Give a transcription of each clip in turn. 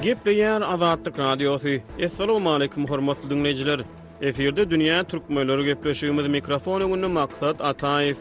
Gepleýär Azatlyk Radiosy. Assalamualaikum hormatly diňleýjiler. Efirde dünýä türkmenleri gepleşigimiz mikrofon öňünde Maksat Ataýew.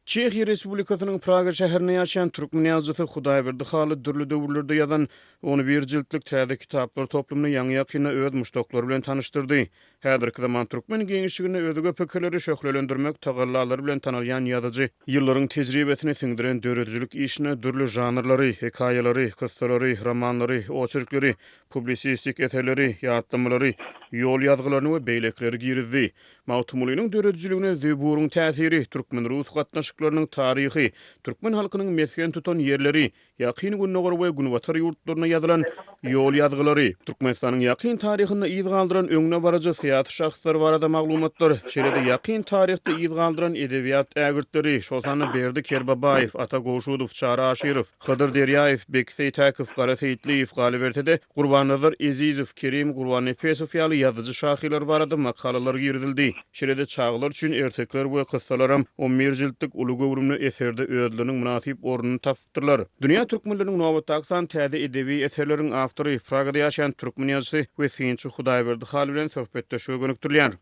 Çehiýa Respublikasynyň Praga şäherinde ýaşaýan türkmen ýazyjysy Hudaýberdi Hally dürli döwürlerde ýazan on bir jiltlik täze kitaplar toplumyny ýaňy-ýakynda öz muşdaklary bilen tanyşdyrdy. Häzirki zaman türkmen giňişliginde özge pikirleri şöhlelendirmek tagallalary bilen tanalýan ýazyjy, ýyllaryň tejribesini siňdiren döredijilik işine dürli žanrlary, hekaýalary, kyssalary, romanlary, oçerkleri, publisistik eserleri, ýatlamalary, ýol ýazgylaryny we beýlekileri girizdi. Magtymgulynyň döredijiligine Zeburyň täsiri, türkmen-rus gatnaşyklarynyň taryhy, türkmen halkynyň mesgen tutan ýerleri, Ýakyn Gündogar we Günbatar ýurtlaryna ýazylan ýol ýazgylary, Türkmenistanyň ýakyn taryhynda yz galdyran öňdebaryjy syýasy şahslar barada maglumatlar, şeýle-de ýakyn taryhda yz galdyran edebiýat ägirtleri, şol sanda Berdi Kerbabaýew, Ata Gowşudow, Çary Aşyrow, Hydyr Derýaýew, Beki Seýtäkow, Gara Seýitliýew, galyberse-de, Gurbannazar Ezizow, Kerim Gurbannepesow ýaly ýazyjy-şahyrlar barada makalalar girizildi. Şeýle-de çagalar üçin ertekiler we kyssalaram on bir jiltlik uly göwrümli eserde özleriniň mynasyp ornuny tapypdyrlar. Dünýä türkmenleriniň nobatdaky sany täze edebi eserleriň awtory, Pragada ýaşaýan türkmen ýazyjysy we synçy Hudaýberdi Hally bilen söhbetdeşlige gönükdirilýär.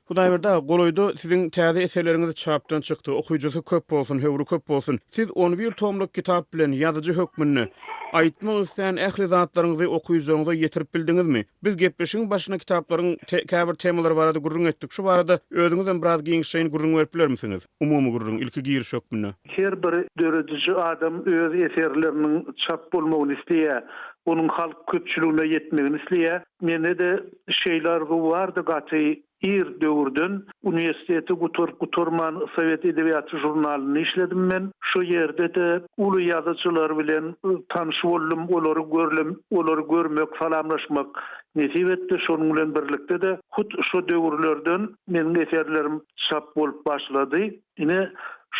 Hudaýberdi aga, golaýda siziň täze eserleriňiz çapdan çykdy. Okyjysy köp bolsun, höwri köp bolsun. Siz on bir tomluk kitap bilen, ýazyjy hökmünde, aýtmak islän ähli zatlaryňyzy okyjylaryňyza ýetirip bildiňizmi? Biz gepleşigiň başynda kitaplaryň käbir temalary barada gürrüň etdik. Şu barada özüňizem biraz giňişleýin gürrüň berip bilermisiňiz? Umumy gürrüň, ilki giriş hökmünde. Her bir dörediji adam öz eserleriniň çap bolmagyny isleýär. Onuň halk köpçüligine ýetmegini isleýär. Mende-de şeýle arzuw bardy gaty Ir döwürden uniwersiteti gutaryp-gutarman Sowet edebiýaty žurnalynda işledim men. Şo ýerde-de uly ýazyjylar bilen tanyş boldum, olary görlem, olary görmek, salamlaşmak nesip etdi. Şonuň bilen birlikde-de hut şo döwürlerden meniň eserlerim çap bolup başlady. Ine,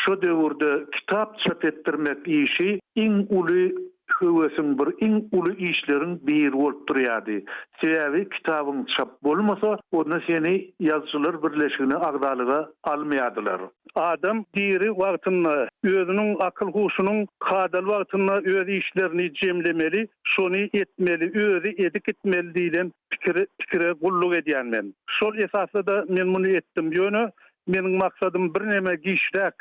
şo döwürde kitap çap etdirmek işi iň uly höwesiň bir iň uly işleriň biri bolup durýardy. Sebäbi kitabyň çap bolmasa, onda seni Ýazyjylar birleşigine agzalyga almaýardylar. Adam diri wagtynda, özüniň akyl-huşunyň kadaly wagtynda öz işlerini jemlemeli, şony etmeli, özi edip gitmeli diýlen pikiri pikire gulluk edýän men. Şol esasda-da men muny etdim. Ýöne meniň maksadym birneme giçräk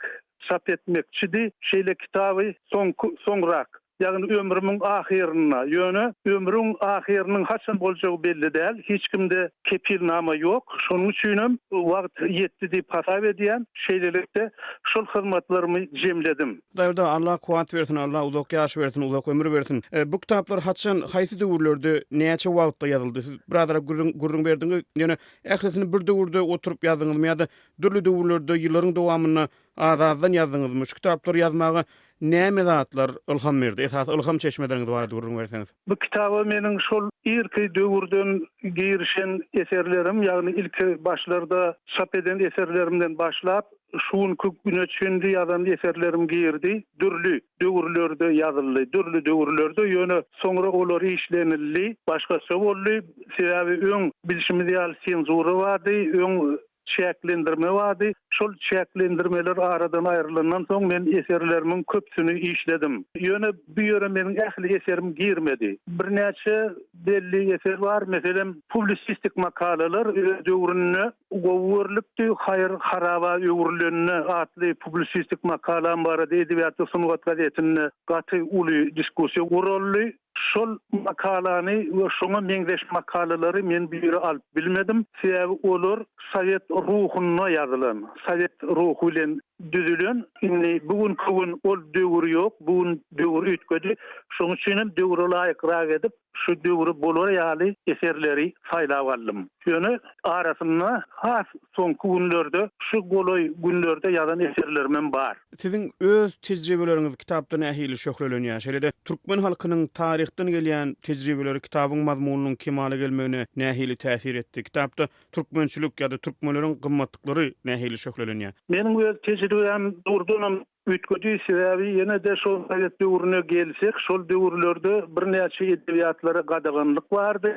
çap etmekçidi. Şeýle kitaby soňky, soňrak, ýagny ömrümiň ahyrynda, ýöne ömrüň ahyrynyň haçan boljagy belli däl, hiç kimde kepilnama ýok, şonuň üçinem wagt ýetdi diýip hasap edýän. Şeýlelikde, şol hyzmatlarymy jemledim. Hudaýberdi aga, Allah kuwwat bersin, Allah uzak ýaş bersin, uzak ömür bersin. Bu kitaplar haçan, haýsy döwürlerde, näçe wagtda ýazyldy? Siz birazrak gürrüň, gürrüň berdiňiz, ýöne ählisini bir döwürde oturyp ýazdyňyzmy ýa-da Dürli döwürlerde, ýyllaryň dowamynda az-azdan ýazdyňyzmy? Şu kitaplary ýazmaga näme zatlar ylham berdi? Esasy ylham çeşmeleriňiz barada gürrüň berseňiz. Bu kitaba meniň şol irki döwürden girişen eserlerim, ýagny ilki başlarda çap eden eserlerimden başlap, şu günki güne çenli ýazan eserlerim girdi. Dürli döwürlerde ýazyldy, dürli döwürlerde, ýöne soňra olar işlenildi, başgaça boldy. Sebäbi öň bilşimiz ýaly senzura bardy, öň çäklendirme bardy. Şol çäklendirmeler aradan aýrylandan soň men eserlerimiň köpüsini işledim. Ýöne bu ýere meniň ähli eserim girmedi. Birnäçe belli eser bar. Meselem, publisistik makalalar öz döwründe gowy görlüpdi. Haýyr haraba öwrülende atly publisistik makalam barada Edebiýat we sungat gazetinde gaty uly diskussiýa guraldy. Şol makalany we şoňa meňzeş makalalary men bu ýere alyp bilmedim. Sebäbi olar sowet ruhunda ýazylan, sowet ruhy bilen düzülen. Indi bu günki gün ol döwür ýok, bu gün döwür üýtgedi. Şonuň üçin hem döwre laýykrak edip, şu döwre bolar ýaly eserleri saýlap aldym. Ýöne arasynda has soňky günlerde, şu golaý günlerde ýazan eserlerimem bar. Siziň öz tejribeleriňiz kitapda nähili şöhlelenýär? Şeýle-de, türkmen halkynyň taryhdan gelýän tejribeleri kitabyň mazmunynyň kemala gelmegine nähili täsir etdi? Kitapda türkmençilik ýa-da türkmenleriň gymmatlyklary nähili şöhlelenýär? Meniň öz tejribäm dogrudanam. Üýtgedi, sebäbi ýene-de şol sowet döwrüne gelsek, şol döwürlerde birnäçe edebiýatlara gadaganlyk bardy.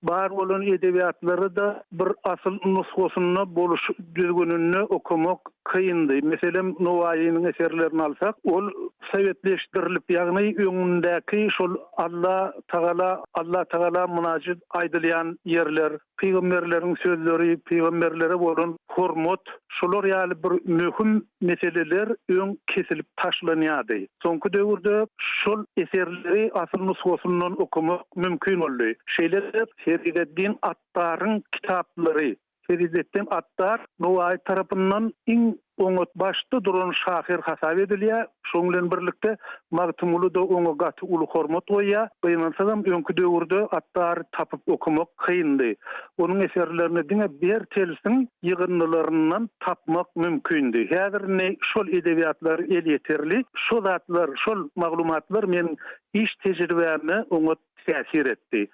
Bar bolan edebiýatlary-da bir asyl nusgasynda boluş düzgüninde okamak kyndy. Meselem, Nowaýynyň eserlerini alsak, ol sowetleşdirilip, ýagny öňündäki şol Alla tagala, Alla tagala mynajat aýdylýan ýerler, pygamberleriň sözleri, pygamberlere bolan hormat, şolar ýaly bir möhüm meseleler öň kesilip taşlanýardy. Soňky döwürde şol eserleri asyl nusgasyndan okamak mümkin boldy. Şeýle-de Ferideddin Attaryň kitaplary, Ferideddin Attar Nowaýy tarapyndan iň oňat başda duran şahyr hasap edilýär. Şonuň bilen birlikde Magtymguly-da oňa gaty uly hormat goýýar. Gynansagam öňki döwürde Attary tapyp okamak kyndy. Onuň eserlerini diňe Bertelsiň ýygyndylaryndan tapmak mümkindi. Häzir indi şol edebiýatlar elýeterli. Şo zatlar, şol maglumatlar meniň iş tejribäme oňat täsir etdi.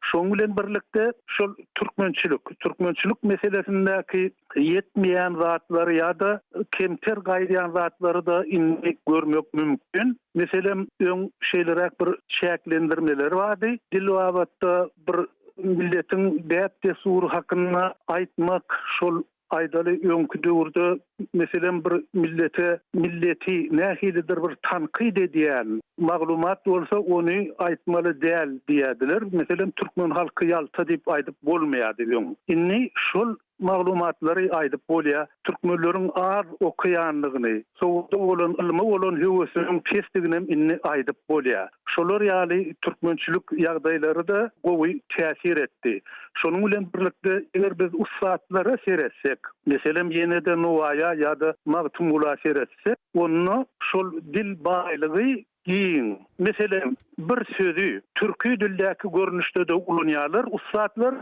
Şonuň bilen birlikde şol türkmençilik, türkmençilik meselesindäki ýetmeýän zatlary ýa-da kemter gaýdýan zatlary-da indi görmek mümkin. Meselem, öň şeýleräk bir çäklendirmeler bardy. Dil babatda bir milletiň däp-dessury hakynda aýtmak, şol Aýdaly, öňki döwürde, meselem, bir millete, milleti nähilidir bir tankyt edýän maglumat bolsa, ony aýtmaly däl diýýärdiler. Meselem, türkmen halky ýalta diýip aýdyp bolmaýardy öň. Indi şol maglumatlary aýdyp bolýar. Türkmenleriň az okaýandygyny, sowada bolan, ylma bolan höwesiniň pesdiginem indi aýdyp bolýar. Şolar ýaly türkmençilik ýagdaýlary-da gowy täsir etdi. Şonuň bilen birlikde, eger biz ussatlara seretsek, meselem, ýene-de Nowaýa ýa-da Magtymgula seretsek, onda şol dil baýlygy giň. Meselem, bir sözi türki dildäki görnüşde-de ulanýarlar ussatlar,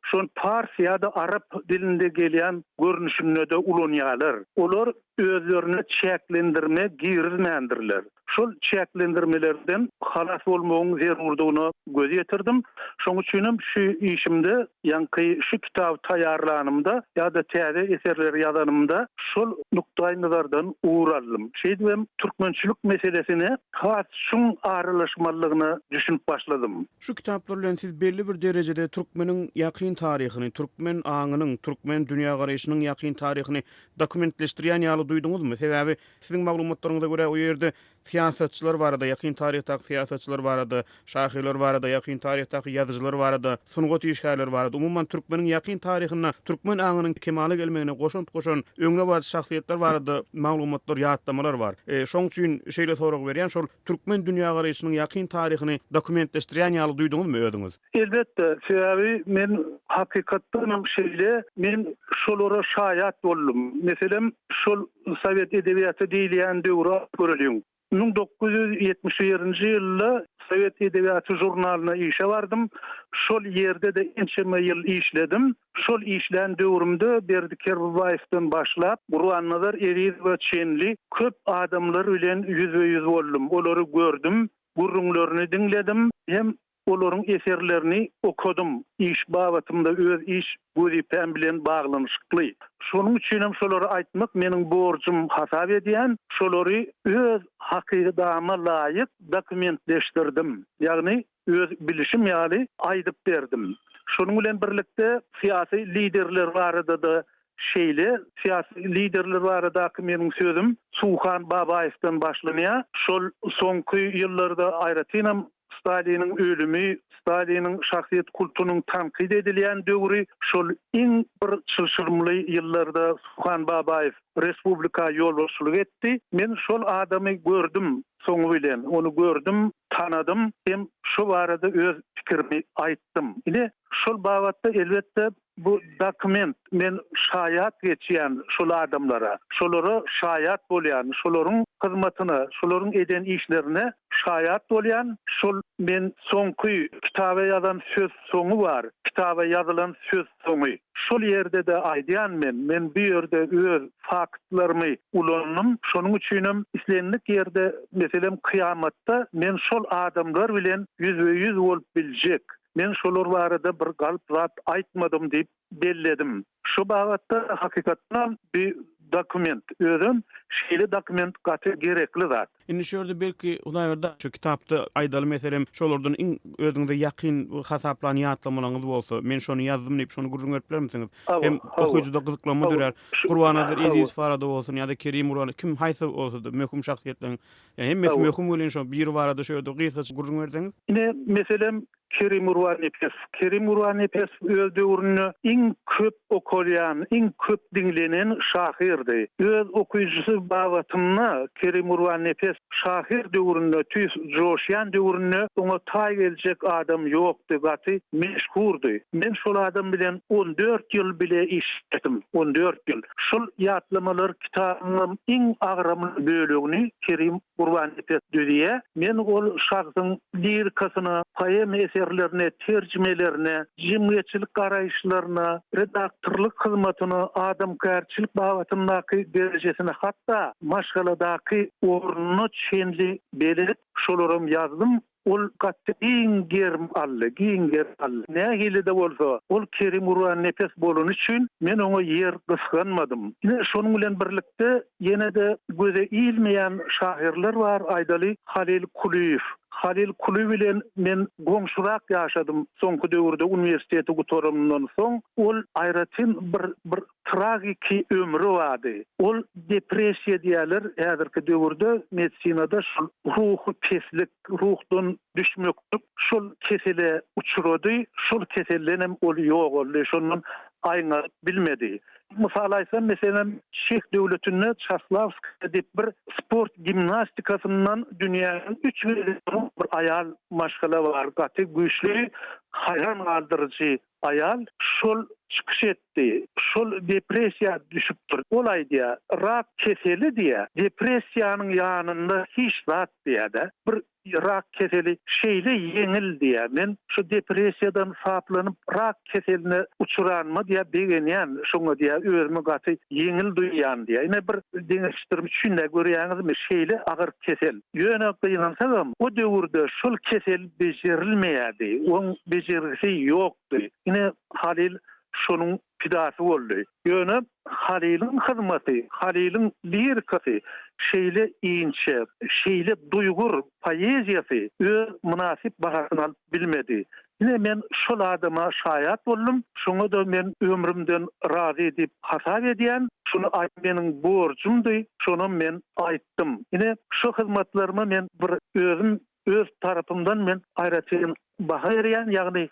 şony pars ýa-da arap dilinde gelýän görnüşinde-de ulanýarlar. Olar özlerine çäklendirme girizmändirler. Şol çäklendirmelerden halas bolmagyň zerurdygyna göz ýetirdim. Şoň üçinem şu işimde, ýaňky şu kitaby taýýarlanymda ýa-da täze eserleri ýazanymda şol nukdaýnazardan ugur aldym. Şeýdibem türkmençilik meselesine has çuň aralaşmalydygyna düşünip başladym. Şu kitaplar bilen siz belli bir derejede türkmeniň ýakyn taryhyny, türkmen aňynyň, türkmen dünýägaraýşynyň ýakyn taryhyny dokumentleşdirýän ýaly duýduňyzmy? Sebäbi siziň maglumatlaryňyza görä o ýerde syýasatçylar barada, ýakyn taryhdaky syýasatçylar barada, şahyrlar barada, ýakyn taryhdaky ýazyjylar barada, sungat işgärleri barada, umuman türkmeniň ýakyn taryhynda türkmen aňynyň kemala gelmegine goşant goşan öňdebaryjy şahsyýetler barada maglumatlar, ýatlamalar bar. Şoň üçin şeýle sorag berýän, şol türkmen dünýägaraýşynyň ýakyn taryhyny dokumentleşdirýän ýaly duýduňyzmy özüňiz? Elbetde, sebäbi men hakykatdanam şeýle, men şolara şaýat boldum. Meselem, şol sowet edebiýaty diýilýän döwri alyp göreliň. 1971-nji ýylda Sowet edebiýaty žurnalyna işe bardym. Şol ýerde-de ençeme ýyl işledim. Şol işlän döwrümde Berdi Kerbabaýewden başlap, Gurbannazar Ezizowa çenli köp adamlar bilen ýüzbe-ýüz boldum. Olary gördüm, gürrüňlerini diňledim hem Olaryň eserlerini okadym, iş babatymda öz iş wezipäm bilen baglanyşykly. Şonuň üçinem şolary aýtmak meniň borjum hasap edýän, şolary öz hakydama laýyk dokumentleşdirdim, ýagny öz bilişim ýaly aýdyp berdim. Şonuň bilen birlikde syýasy liderler barada-da şeýle, syýasy liderler baradaky meniň sözüm Suhan Babaýewden başlanýar. Şol soňky ýyllarda aýratynam Staliniň ölümi, Staliniň şahsyýet kultunyň tankyt edilýän döwri, şol iň bir çylşyrymly ýyllarda Suhan Babaýew respublika ýolbaşçylyk etdi. Men şol adamy gördüm soňy bilen, ony gördüm, tanadym hem şo barada öz pikirimi aýtdym. Ine, şol babatda elbetde Bu dokument, men şaýat geçýän şol adamlara, şolara şaýat bolýan, şolaryň hyzmatyna, şolaryň eden işlerine şaýat bolýan, şol men soňky kitaba ýazan söz soňy bar, kitaba ýazylan söz soňy. Şol ýerde-de aýdýan men, men bu ýerde öz faktlarymy ulandym, şonuň üçinem islendik ýerde, meselem, kyýamatda men şol adamlar bilen ýüzbe-ýüz bolup biljek, Men şolar barada bir galp zat aýtmadym diýip belledim. Şu babatda hakykatdanam bir dokument. Özem şeýle dokument gaty gerekli zat. Indi şu ýerde belki, Hudaýberdi, şu kitapda aýdaly meselem, şolardan iň özüňize ýakyn hasaplan ýatlamalaryňyz bolsa, men şony ýazdym diýip, şony gürrüň berip bilermisiňiz? Hem okyjyda gyzyklanma dörär. Gurbannazar Ezizow barada bolsun ýa-da Kerim Gurban, kim haýsy bolsa-da möhüm şahsyýetleriň, ýa hemmesi möhüm welin şo biri barada şu ýerde gysgaça gürrüň berseňiz. Ine, meselem, Kerim Gurbannepesow. Kerim Gurbannepesow öz döwründe iň köp okalýan, iň köp diňlenen şahyrdy. Öz okyjysy babatynda Kerim Gurbannepesow şahyr döwründe, tüýs joşýan döwründe oňa taý geljek adam ýokdy, gaty meşhurdy. Men şol adam bilen 14 ýyl bile işledim, 14 ýyl. Şol ýatlamalar kitabyňam iň agramly bölegini Kerim Gurbannepes düzýär. Men ol şahsyň lirikasyna, poema eserlerine, terjimelerine, jemgyýetçilik garaýyşlaryna, redaktorlyk hyzmatyna, adamkärçilik babatyndaky derejesine, hatda maşgaladaky ornuna çenli belet, şolaram ýazdym. Ol gaty giň gerim aldy, giň gerim aldy. Nähili-de bolsa, ol Kerim Gurbannepes bolany üçin men oňa ýer gysganmadym. Ine, şonuň bilen birlikde ýene-de göze ilmeýän şahyrlar bar, aýdaly, Halyl Kulyýew. Halyl Kuly bilen men goňşurak ýaşadym soňky döwürde uniwersiteti gutaranymdan soň. Ol aýratyn bir bir tragiki ömri bardy. Ol depressiýa diýýärler häzirki döwürde medisinada şol ruhy peslik, ruhdan düşmeklik şol kesele uçrady, şol keseldenem ol ýogaldy, şondan aýňalyp bilmedi. Mysal aýtsam, meselem, Çeh döwletinde Çaslawskaýa diýip bir sport gimnastikasyndan dünýäniň üç gezek bir aýal maşgala bar, gaty güýçli, haýran galdyryjy Aýal şol çykyş etdi, şol depressiýa düşüpdir. Ol aýdýar, rak keseli diýýär, depressiýanyň ýanynda hiç zat diýýär-de. Bir rak keseli şeýle ýeňil diýýär. Men şu depressiýadan saplanyp rak keseline uçranyma diýýär begenýän, şoňa diýýär özümi gaty ýeňil duýýan diýýär. Ine bir deňeşdirme üçin-dä görýäňizmi şeýle agyr kesel. Ýöne gynansagam o döwürde şol kesel bejerilmeýärdi, oň bejergisi ýokdy. Ine, Halyl şonuň pidasy boldy. Ýöne Halylyň hyzmaty, Halylyň lirikasy şeýle inçe, şeýle duýgur poeziýasy öz mynasyp bahasyny alyp bilmedi. Ine men şol adama şaýat boldum, şoňa-da men ömrümden razy diýip hasap edýän, şuny aýtmak meniň borjumdy, şonam men aýtdym. Ine şo hyzmatlaryma men bir özüm öz tarapymdan men aýratyn baha berýän, ýagny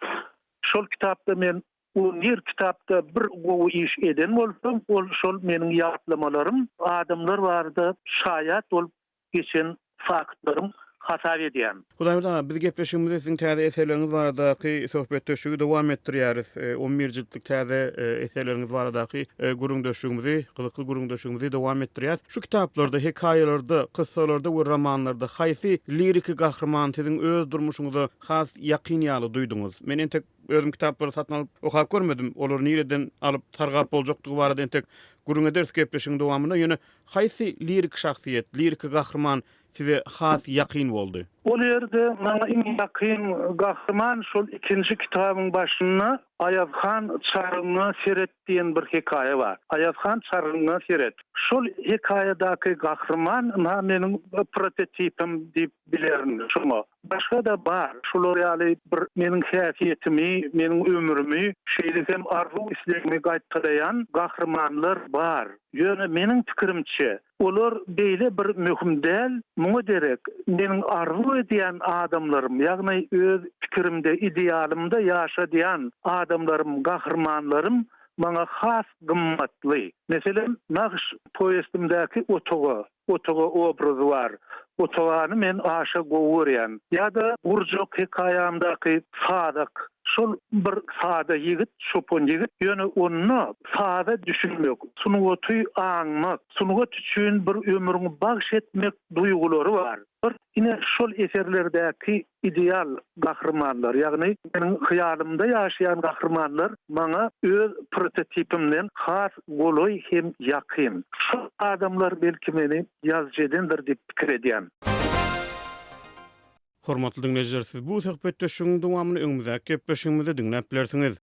şol kitapda men on bir kitapda bir gowy iş eden bolsam, ol şol meniň ýatlamalarym adamlar barada şaýat bolup geçen faktlarym hasap edýän. Hudaýberdi aga, biz gepleşigimizi siziň täze eserleriňiz baradaky söhbetdeşligi dowam etdirýäris. On bir jiltlik täze eserleriňiz baradaky gürrüňdeşligimizi, gyzykly gürrüňdeşligimizi dowam etdirýäris. Şu kitaplarda, hekaýalarda, kyssalarda we romanlarda haýsy liriki gahryman siziň öz durmuşyňyza has ýakyn ýaly duýduňyz? Men entek özüm kitaplary satyn alyp okap görmedim. Olary nireden alyp, sargap boljakdygy barada entek gürrüň ederis gepleşigiň dowamynda. Ýöne Haýsy lirik şahsyýet, liriki gahryman size has ýakyn boldy? Ol ýerde maňa iň ýakyn gahryman şol ikinji kitabyň başynda Aýazhan çarygyňa seret diýen bir hekaýa bar. Aýazhan çarygyňa seret. Şol hekaýadaky gahryman ynha meniň prototipim diýip bilerin şoňa. Başga-da bar, şular ýaly bir meniň häsiýetimi, meniň ömrümi, şeýle hem arzuw-islegimi gaýtalaýan gahrymanlar bar. Ýöne meniň pikirimçe, olar beýle bir möhüm däl, muňa derek, meniň arzuw edýän adamlarym, ýagny öz pikirimde, idealymda ýaşadýan adamlarym, gahrymanlarym maňa has gymmatly. Meselem, Nagyş powestimdäki Otaga, Otaga obrazy bar. Otagany men aşa gowy görýän. Ýa-da Gurjak hekaýamdaky Sadak. Şol bir sada ýigit, çopan ýigit, ýöne onda saza düşünmek, sungaty aňmak, sungat üçin bir ömrüňi bagş etmek duýgulary bar. Bir ine şol eserlerdäki ideal gahrymanlar, ýagny meniň hyýalymda ýaşaýan gahrymanlar maňa öz prototipimden has golaý hem ýakyn. Şol adamlar belki meni ýazyjy edendir diýip pikir edýän. Hormatly diňleýjiler, siz bu söhbetdeşligiň dowamyny öňümizdäki gepleşigimizde diňläp bilersiňiz.